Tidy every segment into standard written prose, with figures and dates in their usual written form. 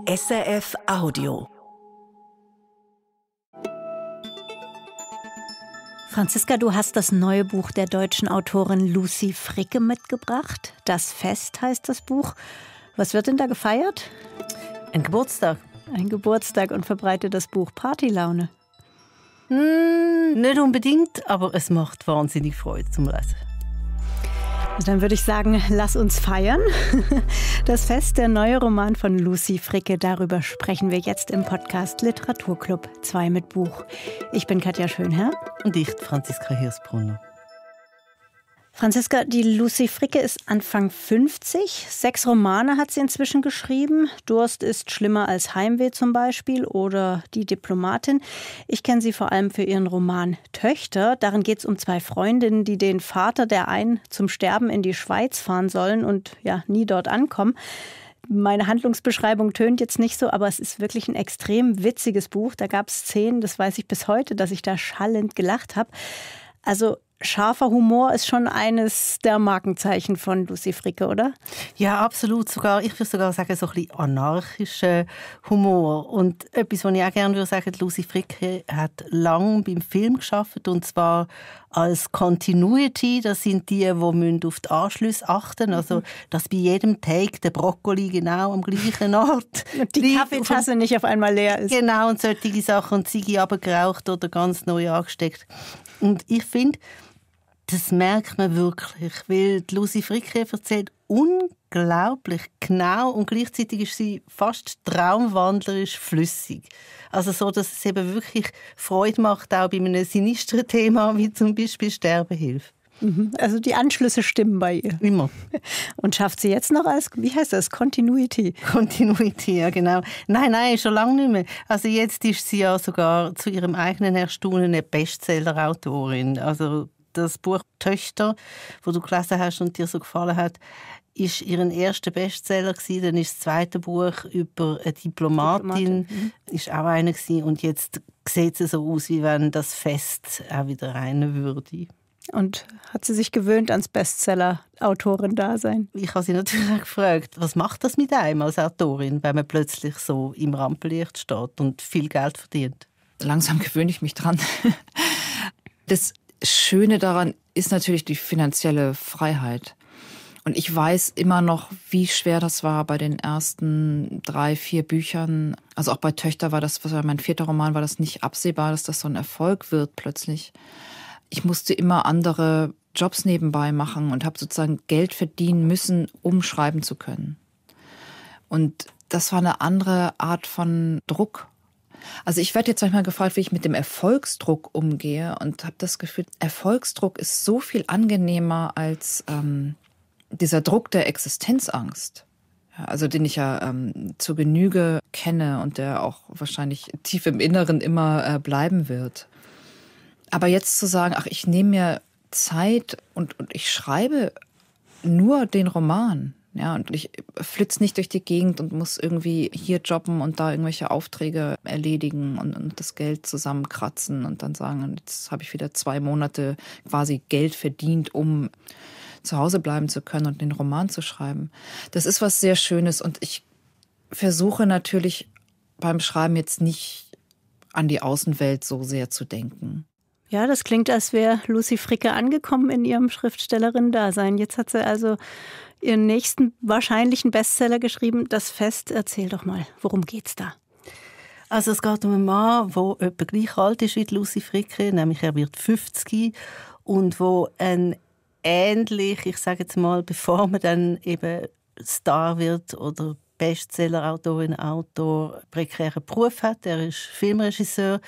SRF Audio. Franziska, du hast das neue Buch der deutschen Autorin Lucy Fricke mitgebracht. Das Fest heißt das Buch. Was wird denn da gefeiert? Ein Geburtstag. Ein Geburtstag und verbreitet das Buch Partylaune? Nicht unbedingt, aber es macht wahnsinnig Freude zum Lesen. Dann würde ich sagen, lass uns feiern. Das Fest, der neue Roman von Lucy Fricke, darüber sprechen wir jetzt im Podcast Literaturclub 2 mit Buch. Ich bin Katja Schönherr. Und ich, Franziska Hirsbrunner. Franziska, die Lucy Fricke ist Anfang 50. 6 Romane hat sie inzwischen geschrieben. Durst ist schlimmer als Heimweh zum Beispiel oder Die Diplomatin. Ich kenne sie vor allem für ihren Roman Töchter. Darin geht es um 2 Freundinnen, die den Vater der einen zum Sterben in die Schweiz fahren sollen und ja nie dort ankommen. Meine Handlungsbeschreibung tönt jetzt nicht so, aber es ist wirklich ein extrem witziges Buch. Da gab es Szenen, das weiß ich bis heute, dass ich da schallend gelacht habe. Also scharfer Humor ist schon eines der Markenzeichen von Lucy Fricke, oder? Ja, absolut. Ich würde sogar sagen, so ein bisschen anarchischer Humor. Und etwas, was ich auch gerne würde sagen, Lucy Fricke hat lange beim Film gearbeitet, und zwar als Continuity. Das sind die auf die Anschlüsse achten müssen. Also, dass bei jedem Take der Brokkoli genau am gleichen Ort und die Kaffeetasse nicht auf einmal leer ist. Genau, und solche Sachen. Und Ziege abgeraucht oder ganz neu angesteckt. Und ich finde, das merkt man wirklich, weil die Lucy Fricke erzählt unglaublich genau und gleichzeitig ist sie fast traumwandlerisch flüssig. Also so, dass es eben wirklich Freude macht, auch bei einem sinisteren Thema, wie zum Beispiel Sterbehilfe. Also die Anschlüsse stimmen bei ihr. Immer. Und schafft sie jetzt noch als, wie heißt das, Continuity? Continuity, ja genau. Nein, schon lange nicht mehr. Also jetzt ist sie ja sogar zu ihrem eigenen Erstaunen eine Bestseller-Autorin. Also das Buch Töchter, das du gelesen hast und dir so gefallen hat, ist ihren erster Bestseller gewesen. Dann ist das zweite Buch über eine Diplomatin. Ist auch einer gewesen. Und jetzt sieht es so aus, wie wenn das Fest auch wieder rein würde. Und hat sie sich gewöhnt ans Bestseller-Autorin-Dasein? Ich habe sie natürlich auch gefragt, was macht das mit einem als Autorin, wenn man plötzlich so im Rampenlicht steht und viel Geld verdient? Langsam gewöhne ich mich dran. Das Schöne daran ist natürlich die finanzielle Freiheit. Und ich weiß immer noch, wie schwer das war bei den ersten 3, 4 Büchern. Also auch bei Töchter war das, mein 4. Roman, war das nicht absehbar, dass das so ein Erfolg wird plötzlich. Ich musste immer andere Jobs nebenbei machen und habe sozusagen Geld verdienen müssen, um schreiben zu können. Und das war eine andere Art von Druck. Also ich werde jetzt manchmal gefragt, wie ich mit dem Erfolgsdruck umgehe, und habe das Gefühl, Erfolgsdruck ist so viel angenehmer als dieser Druck der Existenzangst. Ja, also den ich ja zur Genüge kenne und der auch wahrscheinlich tief im Inneren immer bleiben wird. Aber jetzt zu sagen, ach, ich nehme mir Zeit und ich schreibe nur den Roman. Ja, und ich flitze nicht durch die Gegend und muss irgendwie hier jobben und da irgendwelche Aufträge erledigen und das Geld zusammenkratzen und dann sagen, jetzt habe ich wieder 2 Monate quasi Geld verdient, um zu Hause bleiben zu können und den Roman zu schreiben. Das ist was sehr Schönes, und ich versuche natürlich beim Schreiben jetzt nicht an die Außenwelt so sehr zu denken. Ja, das klingt, als wäre Lucy Fricke angekommen in ihrem Schriftstellerin-Dasein. Jetzt hat sie also ihren nächsten wahrscheinlichen Bestseller geschrieben, Das Fest. Erzähl doch mal, worum geht's da? Also es geht um einen Mann, der etwa gleich alt ist wie Lucy Fricke, nämlich er wird 50 und wo ein ähnlich, ich sage jetzt mal, bevor man dann eben Star wird oder Bestseller-Autorin, Autor, prekären Beruf hat. Er ist Filmregisseur.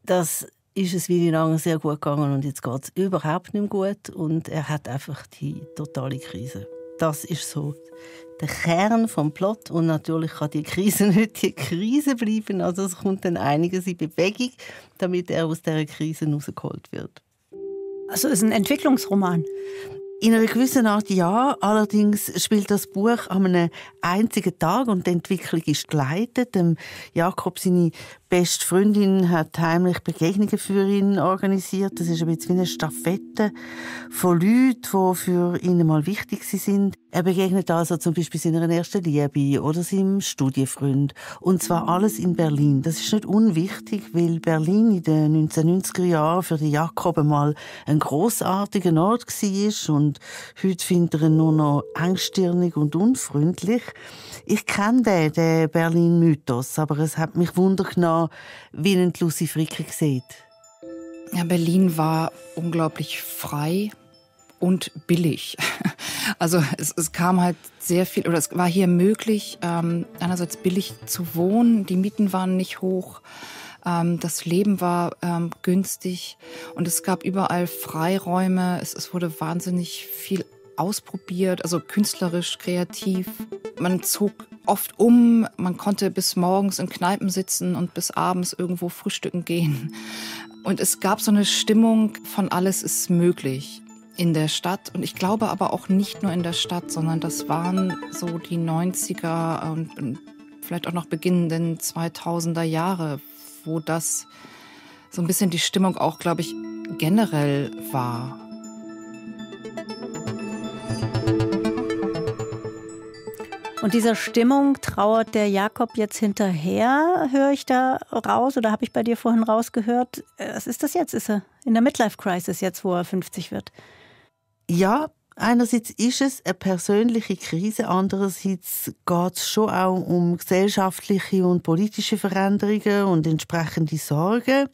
Das ist es wie lange sehr gut gegangen und jetzt geht es überhaupt nicht mehr gut und er hat einfach die totale Krise. Das ist so der Kern vom Plot, und natürlich kann die Krise nicht die Krise bleiben, also es kommt dann einiges in Bewegung, damit er aus dieser Krise rausgeholt wird. Also es ist ein Entwicklungsroman? In einer gewissen Art ja, allerdings spielt das Buch an einem einzigen Tag und die Entwicklung ist geleitet. Jakob, seine beste Freundin hat heimlich Begegnungen für ihn organisiert. Das ist ein bisschen wie eine Staffette von Leuten, die für ihn mal wichtig sind. Er begegnet also zum Beispiel seiner ersten Liebe oder seinem Studienfreund. Und zwar alles in Berlin. Das ist nicht unwichtig, weil Berlin in den 1990er Jahren für den Jakob mal ein grossartiger Ort war. Und heute findet er ihn nur noch engstirnig und unfreundlich. Ich kenne den Berlin-Mythos, aber es hat mich Wunder genommen, wie ihn Lucy Fricker sieht. Ja, Berlin war unglaublich frei und billig. Also es kam halt sehr viel, oder es war hier möglich, einerseits billig zu wohnen, die Mieten waren nicht hoch, das Leben war günstig und es gab überall Freiräume, es wurde wahnsinnig viel ausprobiert, also künstlerisch, kreativ. Man zog oft um, man konnte bis morgens in Kneipen sitzen und bis abends irgendwo frühstücken gehen. Und es gab so eine Stimmung von alles ist möglich in der Stadt. Und ich glaube aber auch nicht nur in der Stadt, sondern das waren so die 90er und vielleicht auch noch beginnenden 2000er Jahre, wo das so ein bisschen die Stimmung auch, glaube ich, generell war. Und dieser Stimmung trauert der Jakob jetzt hinterher, höre ich da raus oder habe ich bei dir vorhin rausgehört? Was ist das jetzt? Ist er in der Midlife-Crisis jetzt, wo er 50 wird? Ja, einerseits ist es eine persönliche Krise, andererseits geht es schon auch um gesellschaftliche und politische Veränderungen und entsprechende Sorgen.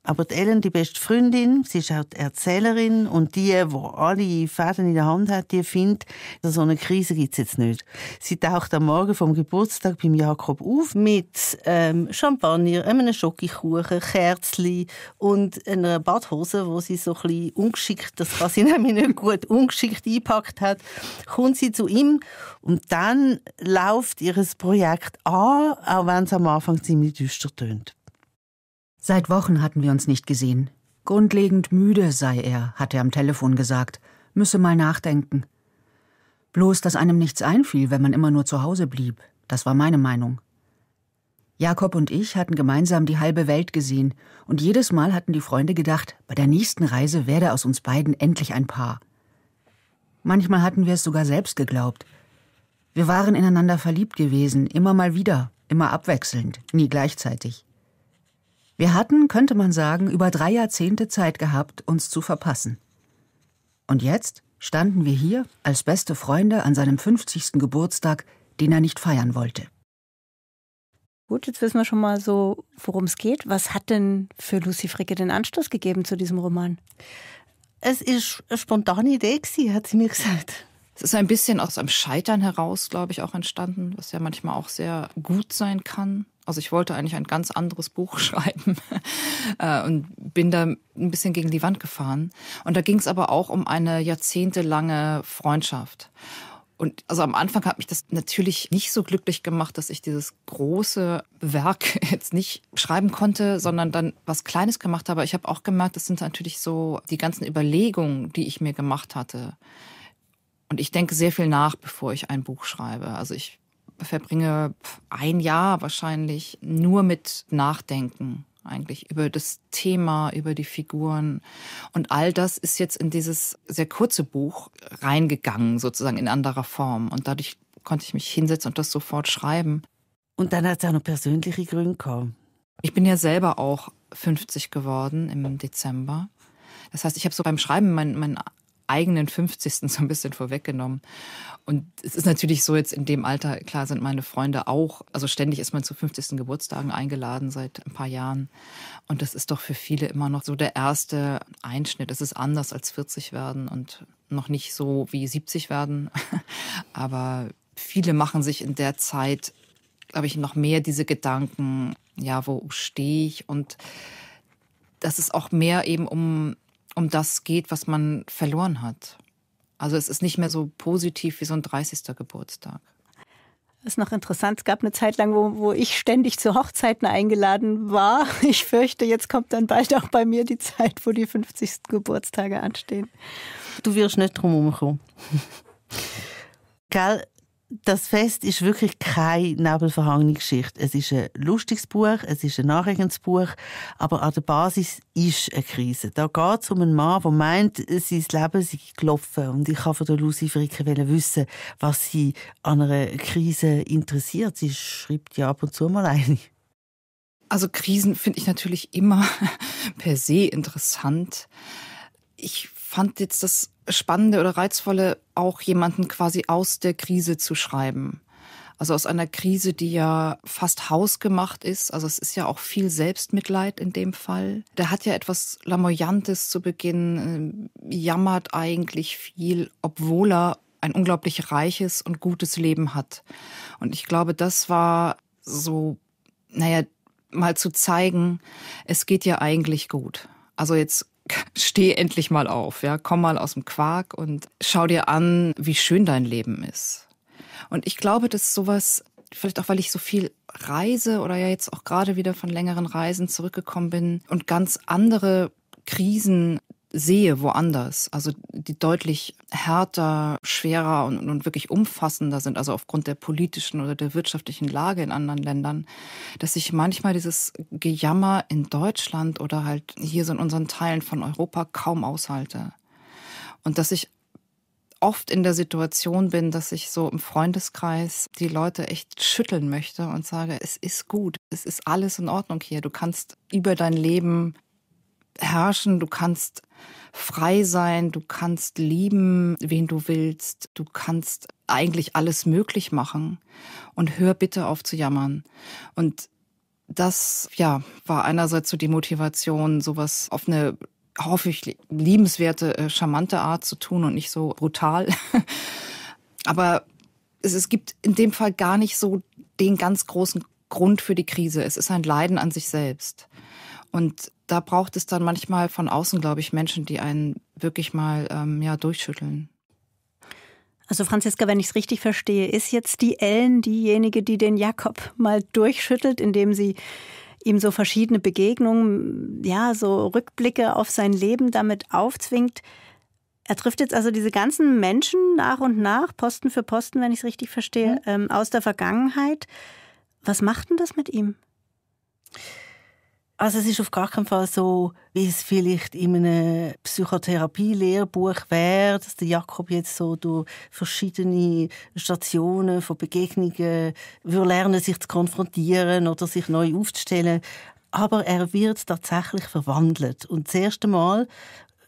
Aber die Ellen, die beste Freundin, sie ist auch die Erzählerin und die alle Fäden in der Hand hat, die findet, so eine Krise gibt es jetzt nicht. Sie taucht am Morgen vom Geburtstag beim Jakob auf mit Champagner, einem Schokokuchen, Kerzchen und einer Badhose, wo sie so ein bisschen ungeschickt, das kann sie nämlich nicht gut, ungeschickt eingepackt hat, kommt sie zu ihm und dann läuft ihr Projekt an, auch wenn es am Anfang ziemlich düster tönt. Seit Wochen hatten wir uns nicht gesehen. Grundlegend müde sei er, hat er am Telefon gesagt, müsse mal nachdenken. Bloß, dass einem nichts einfiel, wenn man immer nur zu Hause blieb. Das war meine Meinung. Jakob und ich hatten gemeinsam die halbe Welt gesehen und jedes Mal hatten die Freunde gedacht, bei der nächsten Reise werde aus uns beiden endlich ein Paar. Manchmal hatten wir es sogar selbst geglaubt. Wir waren ineinander verliebt gewesen, immer mal wieder, immer abwechselnd, nie gleichzeitig. Wir hatten, könnte man sagen, über 3 Jahrzehnte Zeit gehabt, uns zu verpassen. Und jetzt standen wir hier als beste Freunde an seinem 50. Geburtstag, den er nicht feiern wollte. Gut, jetzt wissen wir schon mal so, worum es geht. Was hat denn für Lucy Fricke den Anstoß gegeben zu diesem Roman? Es ist eine spontane Idee gewesen, hat sie mir gesagt. Es ist ein bisschen aus einem Scheitern heraus, glaube ich, auch entstanden, was ja manchmal auch sehr gut sein kann. Also ich wollte eigentlich ein ganz anderes Buch schreiben und bin da ein bisschen gegen die Wand gefahren. Und da ging es aber auch um eine jahrzehntelange Freundschaft. Und also am Anfang hat mich das natürlich nicht so glücklich gemacht, dass ich dieses große Werk jetzt nicht schreiben konnte, sondern dann was Kleines gemacht habe. Ich habe auch gemerkt, das sind natürlich so die ganzen Überlegungen, die ich mir gemacht hatte. Und ich denke sehr viel nach, bevor ich ein Buch schreibe. Also ich verbringe 1 Jahr wahrscheinlich nur mit Nachdenken eigentlich über das Thema, über die Figuren. Und all das ist jetzt in dieses sehr kurze Buch reingegangen, sozusagen in anderer Form. Und dadurch konnte ich mich hinsetzen und das sofort schreiben. Und dann hat es auch noch persönliche Gründe gehabt. Ich bin ja selber auch 50 geworden im Dezember. Das heißt, ich habe so beim Schreiben meinen eigenen 50. so ein bisschen vorweggenommen. Und es ist natürlich so, jetzt in dem Alter, klar sind meine Freunde auch, also ständig ist man zu 50. Geburtstagen eingeladen seit ein paar Jahren. Und das ist doch für viele immer noch so der erste Einschnitt. Es ist anders als 40 werden und noch nicht so wie 70 werden. Aber viele machen sich in der Zeit, glaube ich, noch mehr diese Gedanken, ja, wo stehe ich? Und dass es auch mehr eben um das geht, was man verloren hat. Also es ist nicht mehr so positiv wie so ein 30. Geburtstag. Das ist noch interessant. Es gab eine Zeit lang, wo ich ständig zu Hochzeiten eingeladen war. Ich fürchte, jetzt kommt dann bald auch bei mir die Zeit, wo die 50. Geburtstage anstehen. Du wirst nicht drum herumkommen. Gell? Das Fest ist wirklich keine nebelverhangene Geschichte. Es ist ein lustiges Buch, es ist ein anregendes Buch, aber an der Basis ist eine Krise. Da geht es um einen Mann, der meint, sein Leben sei gelaufen. Und ich kann von der Lucy Fricke wissen, was sie an einer Krise interessiert. Sie schreibt ja ab und zu mal eine. Also Krisen finde ich natürlich immer per se interessant. Ich fand jetzt das Spannende oder Reizvolle, auch jemanden quasi aus der Krise zu schreiben. Also aus einer Krise, die ja fast hausgemacht ist. Also es ist ja auch viel Selbstmitleid in dem Fall. Der hat ja etwas Lamoyantes zu Beginn, jammert eigentlich viel, obwohl er ein unglaublich reiches und gutes Leben hat. Und ich glaube, das war so, mal zu zeigen, es geht ja eigentlich gut. Also jetzt steh endlich mal auf, ja, komm mal aus dem Quark und schau dir an, wie schön dein Leben ist. Und ich glaube, dass sowas, vielleicht auch, weil ich so viel reise oder ja jetzt auch gerade wieder von längeren Reisen zurückgekommen bin und ganz andere Krisen sehe woanders, also die deutlich härter, schwerer und wirklich umfassender sind, also aufgrund der politischen oder der wirtschaftlichen Lage in anderen Ländern, dass ich manchmal dieses Gejammer in Deutschland oder halt hier so in unseren Teilen von Europa kaum aushalte. Und dass ich oft in der Situation bin, dass ich so im Freundeskreis die Leute echt schütteln möchte und sage, es ist gut, es ist alles in Ordnung hier, du kannst über dein Leben herrschen, du kannst frei sein, du kannst lieben, wen du willst, du kannst eigentlich alles möglich machen und hör bitte auf zu jammern. Und das, ja, war einerseits so die Motivation, sowas auf eine, hoffe ich, liebenswerte, charmante Art zu tun und nicht so brutal. Aber es gibt in dem Fall gar nicht so den ganz großen Grund für die Krise. Es ist ein Leiden an sich selbst. Und da braucht es dann manchmal von außen, glaube ich, Menschen, die einen wirklich mal durchschütteln. Also Franziska, wenn ich es richtig verstehe, ist jetzt die Ellen diejenige, die den Jakob mal durchschüttelt, indem sie ihm so verschiedene Begegnungen, ja, so Rückblicke auf sein Leben damit aufzwingt. Er trifft jetzt also diese ganzen Menschen nach und nach, Posten für Posten, wenn ich es richtig verstehe, aus der Vergangenheit. Was macht denn das mit ihm? Also es ist auf gar keinen Fall so, wie es vielleicht in einem Psychotherapie-Lehrbuch wäre, dass der Jakob jetzt so durch verschiedene Stationen von Begegnungen würde lernen, sich zu konfrontieren oder sich neu aufzustellen. Aber er wird tatsächlich verwandelt. Und das erste Mal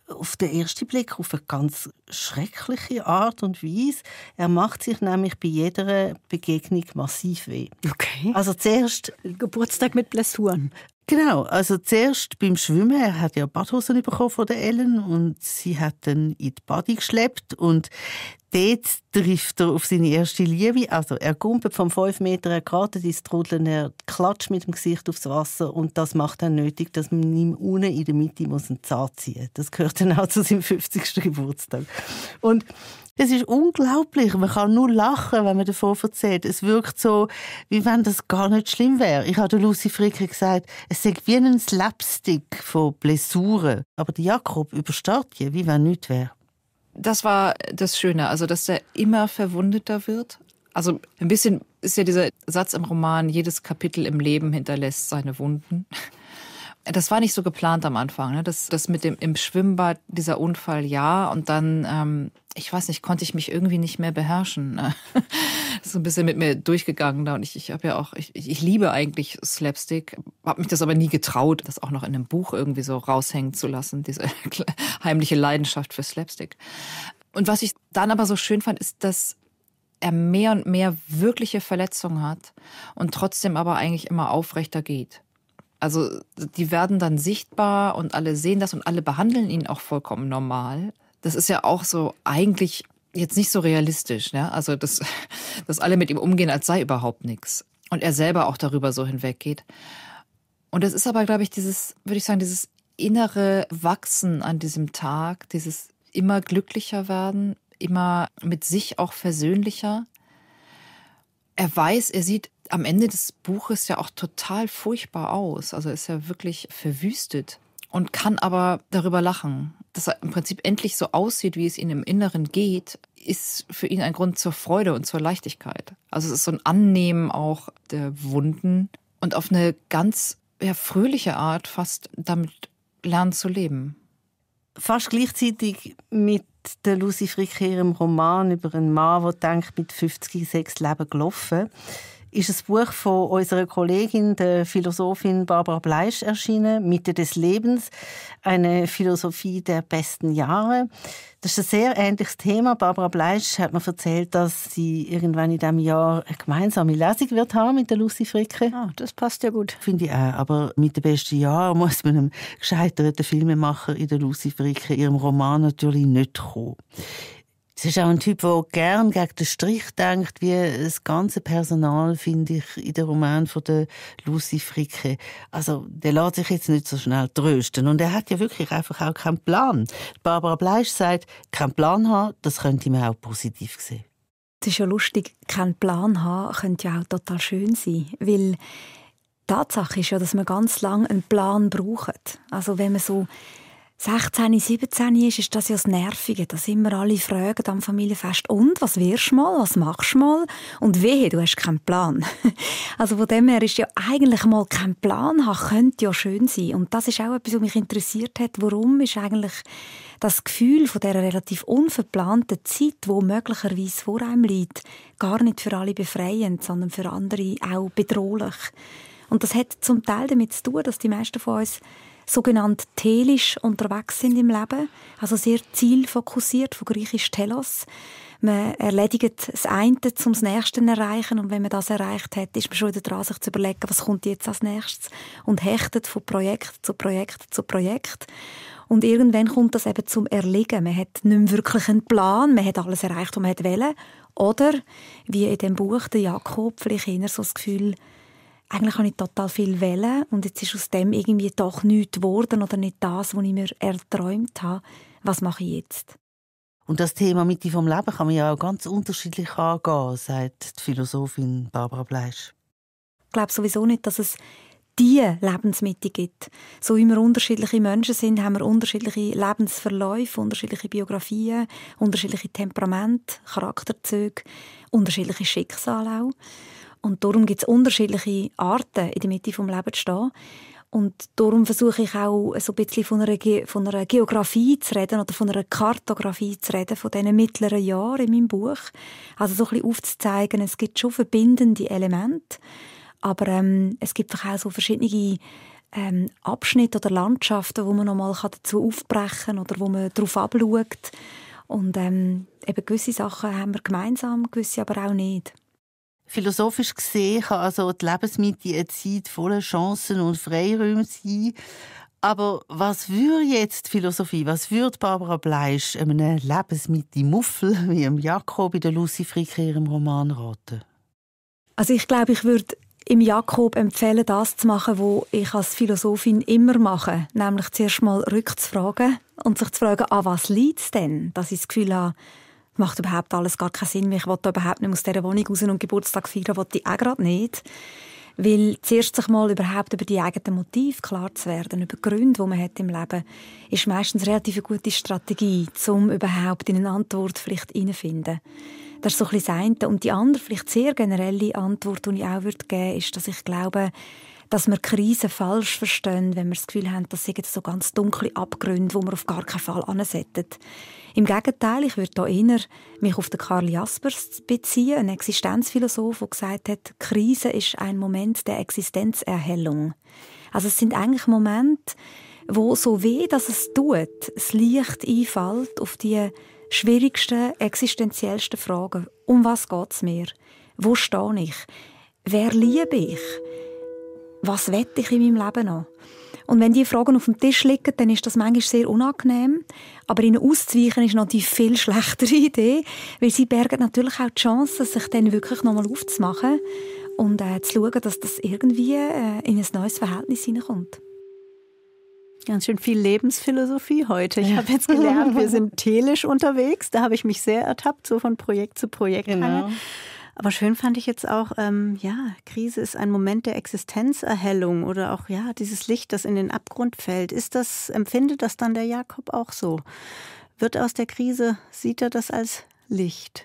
auf den ersten Blick auf eine ganz schreckliche Art und Weise. Er macht sich nämlich bei jeder Begegnung massiv weh. Okay. Also zuerst Geburtstag mit Blessuren. Genau, also zuerst beim Schwimmen, er hat ja Badhosen bekommen von der Ellen und sie hat ihn in die Badi geschleppt und dort trifft er auf seine erste Liebe. Also er kumpelt vom 5 Meter, er geratet ins Trudeln, er klatscht mit dem Gesicht aufs Wasser und das macht dann nötig, dass man ihm unten in der Mitte einen Zahn ziehen muss. Das gehört dann auch zu seinem 50. Geburtstag. Und es ist unglaublich. Man kann nur lachen, wenn man davon erzählt. Es wirkt so, wie wenn das gar nicht schlimm wäre. Ich habe Lucy Fricke gesagt, es sei wie ein Slapstick von Blessuren. Aber der Jakob übersteht die, wie wenn nichts wäre. Das war das Schöne, also dass er immer verwundeter wird. Also ein bisschen ist ja dieser Satz im Roman, jedes Kapitel im Leben hinterlässt seine Wunden. Das war nicht so geplant am Anfang, ne? Das mit dem im Schwimmbad, dieser Unfall, ja. Und dann, ich weiß nicht, konnte ich mich irgendwie nicht mehr beherrschen. Das ist so ein bisschen mit mir durchgegangen da. Und ich habe ja auch, ich liebe eigentlich Slapstick, habe mich das aber nie getraut, das auch noch in einem Buch irgendwie so raushängen zu lassen, diese heimliche Leidenschaft für Slapstick. Und was ich dann aber so schön fand, ist, dass er mehr und mehr wirkliche Verletzungen hat und trotzdem aber eigentlich immer aufrechter geht. Also die werden dann sichtbar und alle sehen das und alle behandeln ihn auch vollkommen normal. Das ist ja auch so eigentlich jetzt nicht so realistisch, ne? Also dass alle mit ihm umgehen, als sei überhaupt nichts. Und er selber auch darüber so hinweggeht. Und das ist aber, glaube ich, dieses innere Wachsen an diesem Tag, dieses immer glücklicher werden, immer mit sich auch versöhnlicher. Er weiß, er sieht am Ende des Buches ja auch total furchtbar aus. Also ist ja wirklich verwüstet und kann aber darüber lachen, dass er im Prinzip endlich so aussieht, wie es ihm im Inneren geht, ist für ihn ein Grund zur Freude und zur Leichtigkeit. Also es ist so ein Annehmen auch der Wunden und auf eine ganz fröhliche Art fast damit lernen zu leben. Fast gleichzeitig mit der Lucy Frick ihrem Roman über einen Mann, der denkt, mit 50 sei das Leben gelaufen, ist ein Buch von unserer Kollegin, der Philosophin Barbara Bleisch, erschienen, «Mitte des Lebens», eine Philosophie der besten Jahre. Das ist ein sehr ähnliches Thema. Barbara Bleisch hat mir erzählt, dass sie irgendwann in diesem Jahr eine gemeinsame Lesung wird haben mit der Lucy Fricke. Ah, das passt ja gut. Finde ich auch. Aber mit den besten Jahren muss man einem gescheiterten Filmemacher in der Lucy Fricke ihrem Roman natürlich nicht kommen. Es ist auch ein Typ, der gerne gegen den Strich denkt, wie das ganze Personal, finde ich, in den Roman von der Lucy Fricke. Also, der lässt sich jetzt nicht so schnell trösten. Und er hat ja wirklich einfach auch keinen Plan. Barbara Bleisch sagt, keinen Plan haben, das könnte man auch positiv sehen. Es ist ja lustig, keinen Plan haben könnte ja auch total schön sein. Weil die Tatsache ist ja, dass man ganz lange einen Plan braucht. Also, wenn man so 16, 17 ist das ja das Nervige, dass immer alle fragen am Familienfest, und, was wirst du mal, was machst du mal? Und wehe, du hast keinen Plan. Also von dem her ist ja eigentlich mal keinen Plan haben, könnte ja schön sein. Und das ist auch etwas, was mich interessiert hat. Warum ist eigentlich das Gefühl von dieser relativ unverplanten Zeit, die möglicherweise vor einem liegt, gar nicht für alle befreiend, sondern für andere auch bedrohlich. Und das hat zum Teil damit zu tun, dass die meisten von uns sogenannt telisch unterwegs sind im Leben, also sehr zielfokussiert, von griechisch telos. Man erledigt das eine, um das Nächste zu erreichen, und wenn man das erreicht hat, ist man schon wieder dran, sich zu überlegen, was kommt jetzt als Nächstes, und hechtet von Projekt zu Projekt zu Projekt. Und irgendwann kommt das eben zum Erliegen. Man hat nicht mehr wirklich einen Plan, man hat alles erreicht, was man wollte. Oder, wie in dem Buch, der Jakob, vielleicht eher so das Gefühl, eigentlich habe ich total viel wählen und jetzt ist aus dem irgendwie doch nichts geworden oder nicht das, was ich mir erträumt habe. Was mache ich jetzt? Und das Thema Mitte vom Leben kann man ja auch ganz unterschiedlich angehen, sagt die Philosophin Barbara Bleisch. Ich glaube sowieso nicht, dass es die Lebensmitte gibt. So wie wir unterschiedliche Menschen sind, haben wir unterschiedliche Lebensverläufe, unterschiedliche Biografien, unterschiedliche Temperamente, Charakterzüge, unterschiedliche Schicksale auch. Und darum gibt es unterschiedliche Arten, in der Mitte des Lebens zu stehen. Und darum versuche ich auch so ein bisschen von einer Geografie zu reden oder von einer Kartografie zu reden, von diesen mittleren Jahren in meinem Buch. Also so ein bisschen aufzuzeigen, es gibt schon verbindende Elemente, aber es gibt auch so verschiedene Abschnitte oder Landschaften, wo man nochmal dazu aufbrechen kann oder wo man darauf abschaut. Und eben gewisse Sachen haben wir gemeinsam, gewisse aber auch nicht. Philosophisch gesehen kann also die Lebensmitte eine Zeit voller Chancen und Freiräume sein. Aber was würde jetzt die Philosophie, was würde Barbara Bleisch einem Lebensmitte-Muffel wie dem Jakob in der Lucy Frick in ihrem Roman raten? Also ich glaube, ich würde im Jakob empfehlen, das zu machen, was ich als Philosophin immer mache. Nämlich zuerst mal rückzufragen und sich zu fragen, an was liegt es denn, dass ich das Gefühl habe, macht überhaupt alles gar keinen Sinn mehr. Ich will da überhaupt nicht aus dieser Wohnung raus und Geburtstag feiern, will ich auch gerade nicht. Weil zuerst sich mal überhaupt über die eigenen Motive klar zu werden, über die Gründe, die man hat im Leben, ist meistens eine relativ gute Strategie, um überhaupt in eine Antwort vielleicht hineinzufinden. Das ist so ein bisschen das eine. Und die andere, vielleicht sehr generelle Antwort, die ich auch geben würde, ist, dass ich glaube, dass wir Krisen falsch verstehen, wenn wir das Gefühl haben, das sind so ganz dunkle Abgründe, die wir auf gar keinen Fall ansetzen. Im Gegenteil, ich würde hier eher mich auf den Karl Jaspers beziehen, einen Existenzphilosoph, der gesagt hat, Krise ist ein Moment der Existenzerhellung. Also es sind eigentlich Momente, wo so weh, dass es tut, das Licht einfällt auf die schwierigsten, existenziellsten Fragen. Um was geht es mir? Wo stehe ich? Wer liebe ich? Was will ich in meinem Leben noch? Und wenn diese Fragen auf dem Tisch liegen, dann ist das manchmal sehr unangenehm. Aber ihnen auszuweichen ist noch die viel schlechtere Idee, weil sie bergen natürlich auch die Chance, sich dann wirklich nochmal aufzumachen und zu schauen, dass das irgendwie in ein neues Verhältnis hineinkommt. Ganz schön viel Lebensphilosophie heute. Ich habe jetzt gelernt, wir sind telisch unterwegs. Da habe ich mich sehr ertappt, so von Projekt zu Projekt. Genau. Aber schön fand ich jetzt auch, Krise ist ein Moment der Existenzerhellung oder auch dieses Licht, das in den Abgrund fällt. Empfindet das dann der Jakob auch so? Wird aus der Krise, sieht er das als Licht?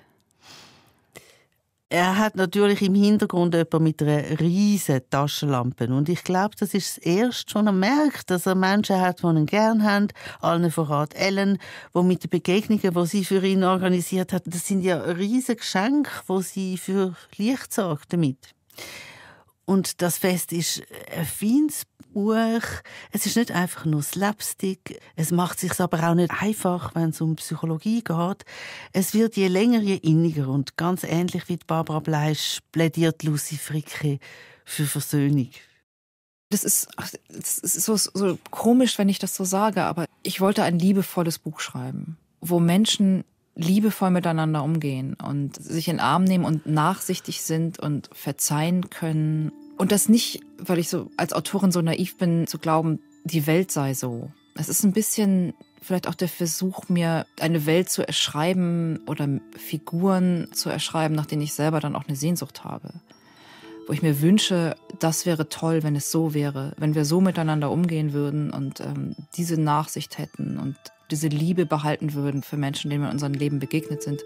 Er hat natürlich im Hintergrund jemanden mit einer riesen Taschenlampe. Und ich glaube, das ist das Erste, schon er merkt, dass er Menschen hat, die ihn gerne haben. Allen voran Ellen, die mit den Begegnungen, die sie für ihn organisiert hat, das sind ja riesige Geschenke, die sie für Licht sorgt damit. Und das Fest ist ein feines Buch. Es ist nicht einfach nur Slapstick. Es macht sich aber auch nicht einfach, wenn es um Psychologie geht. Es wird je länger, je inniger. Und ganz ähnlich wie Barbara Bleisch plädiert Lucy Fricke für Versöhnung. Das ist so komisch, wenn ich das so sage, aber ich wollte ein liebevolles Buch schreiben, wo Menschen liebevoll miteinander umgehen und sich in den Arm nehmen und nachsichtig sind und verzeihen können. Und das nicht, weil ich so als Autorin so naiv bin, zu glauben, die Welt sei so. Es ist ein bisschen vielleicht auch der Versuch, mir eine Welt zu erschreiben oder Figuren zu erschreiben, nach denen ich selber dann auch eine Sehnsucht habe. Wo ich mir wünsche, das wäre toll, wenn es so wäre, wenn wir so miteinander umgehen würden und diese Nachsicht hätten und diese Liebe behalten würden für Menschen, denen wir in unserem Leben begegnet sind.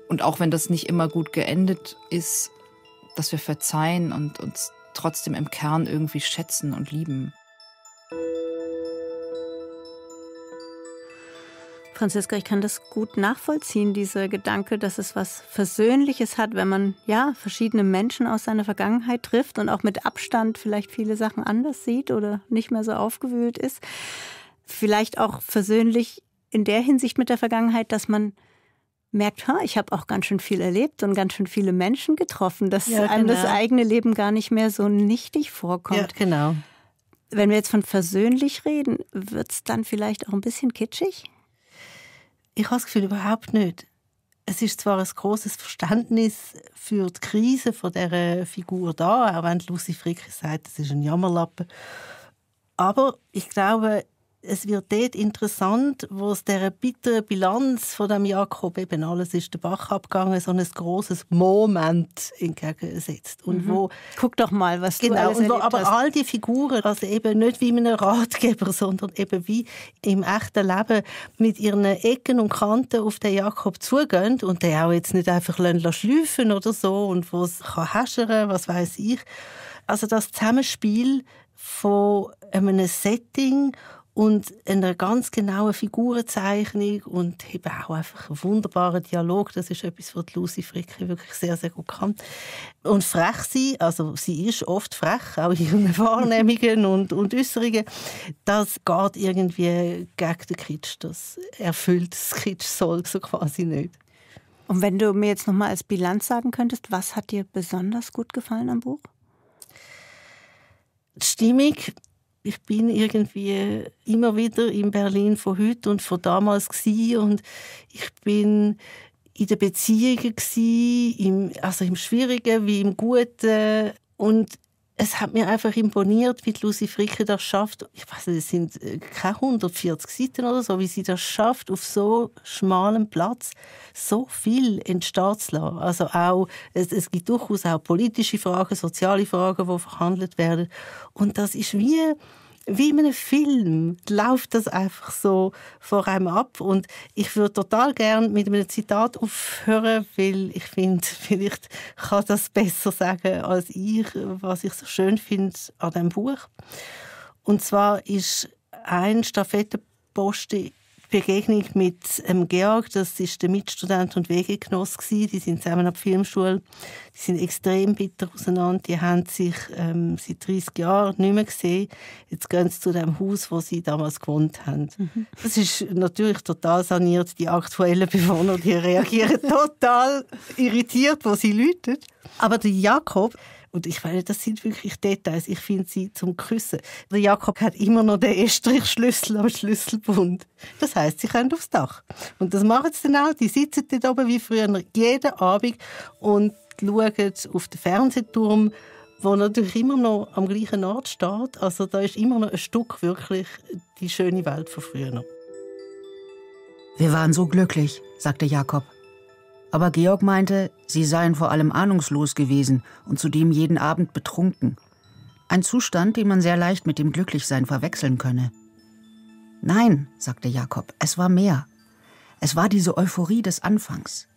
Und auch wenn das nicht immer gut geendet ist, dass wir verzeihen und uns trotzdem im Kern irgendwie schätzen und lieben. Franziska, ich kann das gut nachvollziehen, dieser Gedanke, dass es was Versöhnliches hat, wenn man verschiedene Menschen aus seiner Vergangenheit trifft und auch mit Abstand vielleicht viele Sachen anders sieht oder nicht mehr so aufgewühlt ist. Vielleicht auch versöhnlich in der Hinsicht mit der Vergangenheit, dass man merkt, ich habe auch ganz schön viel erlebt und ganz schön viele Menschen getroffen, dass einem das eigene Leben gar nicht mehr so nichtig vorkommt. Ja, genau. Wenn wir jetzt von versöhnlich reden, wird es dann vielleicht auch ein bisschen kitschig? Ich habe das Gefühl, überhaupt nicht. Es ist zwar ein grosses Verständnis für die Krise von dieser Figur da, auch wenn Lucy Fricke sagt, es ist ein Jammerlappen. Aber ich glaube, es wird dort interessant, wo es dieser bitteren Bilanz von dem Jakob, eben alles ist den Bach abgegangen, so ein grosses Moment entgegensetzt. Und wo, guck doch mal, was du alles erlebt aber hast. all die Figuren, also eben nicht wie ein Ratgeber, sondern eben wie im echten Leben mit ihren Ecken und Kanten auf den Jakob zugehen und den auch jetzt nicht einfach schleifen oder so und wo es häschern kann, was weiss ich. Also das Zusammenspiel von einem Setting und einer ganz genauen Figurenzeichnung und eben auch einfach ein wunderbarer Dialog. Das ist etwas, was Lucy Fricke wirklich sehr, sehr gut kann. Und frech sein, also sie ist oft frech, auch in ihren Wahrnehmungen und Äußerungen, das geht irgendwie gegen den Kitsch. Das erfüllt das Kitsch soll so quasi nicht. Und wenn du mir jetzt noch mal als Bilanz sagen könntest, was hat dir besonders gut gefallen am Buch? Die Stimmung. Ich bin irgendwie immer wieder in Berlin von heute und von damals gewesen und ich bin in den Beziehungen gewesen, im Schwierigen wie im Guten und es hat mir einfach imponiert, wie Lucy Fricke das schafft. Ich weiß nicht, es sind keine 140 Seiten oder so, wie sie das schafft, auf so schmalem Platz so viel entstehen zu lassen. Also auch, es gibt durchaus auch politische Fragen, soziale Fragen, die verhandelt werden. Und das ist wie in einem Film läuft das einfach so vor einem ab. Und ich würde total gerne mit einem Zitat aufhören, weil ich finde, vielleicht kann das besser sagen als ich, was ich so schön finde an diesem Buch. Und zwar ist ein Stafettenposten Begegnung mit Georg, das ist der Mitstudent und Wegegenosse gewesen. Die sind zusammen an der Filmschule. Die sind extrem bitter auseinander. Die haben sich seit 30 Jahren nicht mehr gesehen. Jetzt gehen sie zu dem Haus, wo sie damals gewohnt haben. Mhm. Das ist natürlich total saniert. Die aktuellen Bewohner, die reagieren total irritiert, wo sie läuten. Aber der Jakob, und ich meine, das sind wirklich Details, ich finde sie zum Küssen. Der Jakob hat immer noch den Estrich-Schlüssel am Schlüsselbund. Das heisst, sie können aufs Dach. Und das machen sie dann auch. Die sitzen dort oben wie früher jeden Abend und schauen auf den Fernsehturm, der natürlich immer noch am gleichen Ort steht. Also da ist immer noch ein Stück wirklich die schöne Welt von früher. Wir waren so glücklich, sagte Jakob. Aber Georg meinte, sie seien vor allem ahnungslos gewesen und zudem jeden Abend betrunken. Ein Zustand, den man sehr leicht mit dem Glücklichsein verwechseln könne. Nein, sagte Jakob, es war mehr. Es war diese Euphorie des Anfangs.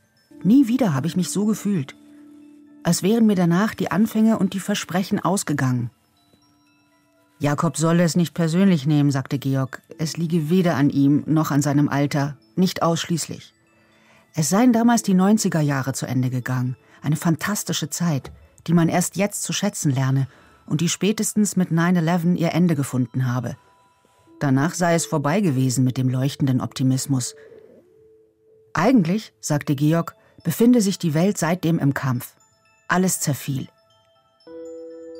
Nie wieder habe ich mich so gefühlt. Als wären mir danach die Anfänge und die Versprechen ausgegangen. Jakob solle es nicht persönlich nehmen, sagte Georg. Es liege weder an ihm noch an seinem Alter, nicht ausschließlich. Es seien damals die 90er Jahre zu Ende gegangen. Eine fantastische Zeit, die man erst jetzt zu schätzen lerne und die spätestens mit 9/11 ihr Ende gefunden habe. Danach sei es vorbei gewesen mit dem leuchtenden Optimismus. Eigentlich, sagte Georg, befinde sich die Welt seitdem im Kampf. Alles zerfiel.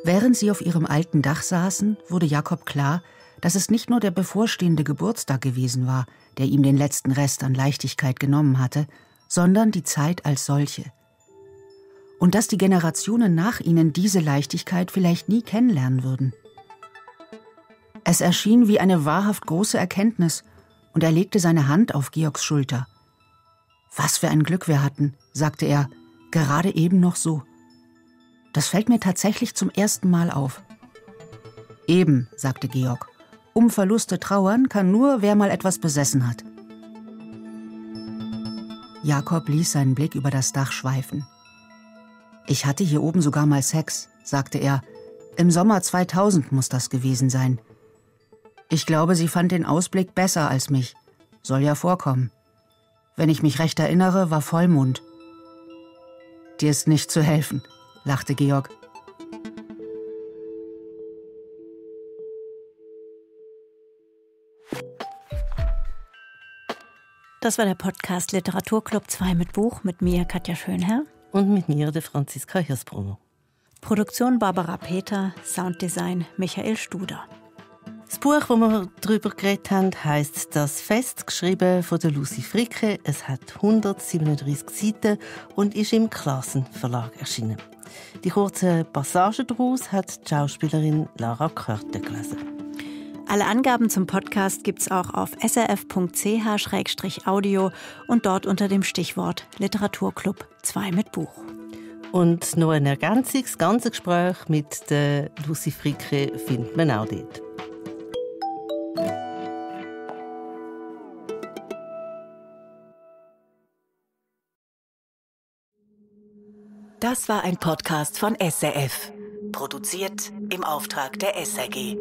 Während sie auf ihrem alten Dach saßen, wurde Jakob klar, dass es nicht nur der bevorstehende Geburtstag gewesen war, der ihm den letzten Rest an Leichtigkeit genommen hatte, sondern die Zeit als solche. Und dass die Generationen nach ihnen diese Leichtigkeit vielleicht nie kennenlernen würden. Es erschien wie eine wahrhaft große Erkenntnis, und er legte seine Hand auf Georgs Schulter. »Was für ein Glück wir hatten«, sagte er, »gerade eben noch so. Das fällt mir tatsächlich zum ersten Mal auf.« »Eben«, sagte Georg, »um Verluste trauern kann nur, wer mal etwas besessen hat.« Jakob ließ seinen Blick über das Dach schweifen. »Ich hatte hier oben sogar mal Sex«, sagte er. »Im Sommer 2000 muss das gewesen sein. Ich glaube, sie fand den Ausblick besser als mich. Soll ja vorkommen. Wenn ich mich recht erinnere, war Vollmond.« »Dir ist nicht zu helfen«, lachte Georg. Das war der Podcast Literaturclub 2 mit Buch mit mir, Katja Schönherr. Und mit mir, der Franziska Hirsbrunner. Produktion Barbara Peter, Sounddesign Michael Studer. Das Buch, das wir darüber geredet haben, heisst «Das Fest», geschrieben von der Lucy Fricke. Es hat 137 Seiten und ist im Klassen Verlag erschienen. Die kurzen Passagen daraus hat die Schauspielerin Lara Körte gelesen. Alle Angaben zum Podcast gibt's auch auf srf.ch/audio und dort unter dem Stichwort Literaturclub 2 mit Buch. Und noch eine Ergänzung, das ganze Gespräch mit der Lucy Fricke findet man auch dort. Das war ein Podcast von SRF. Produziert im Auftrag der SRG.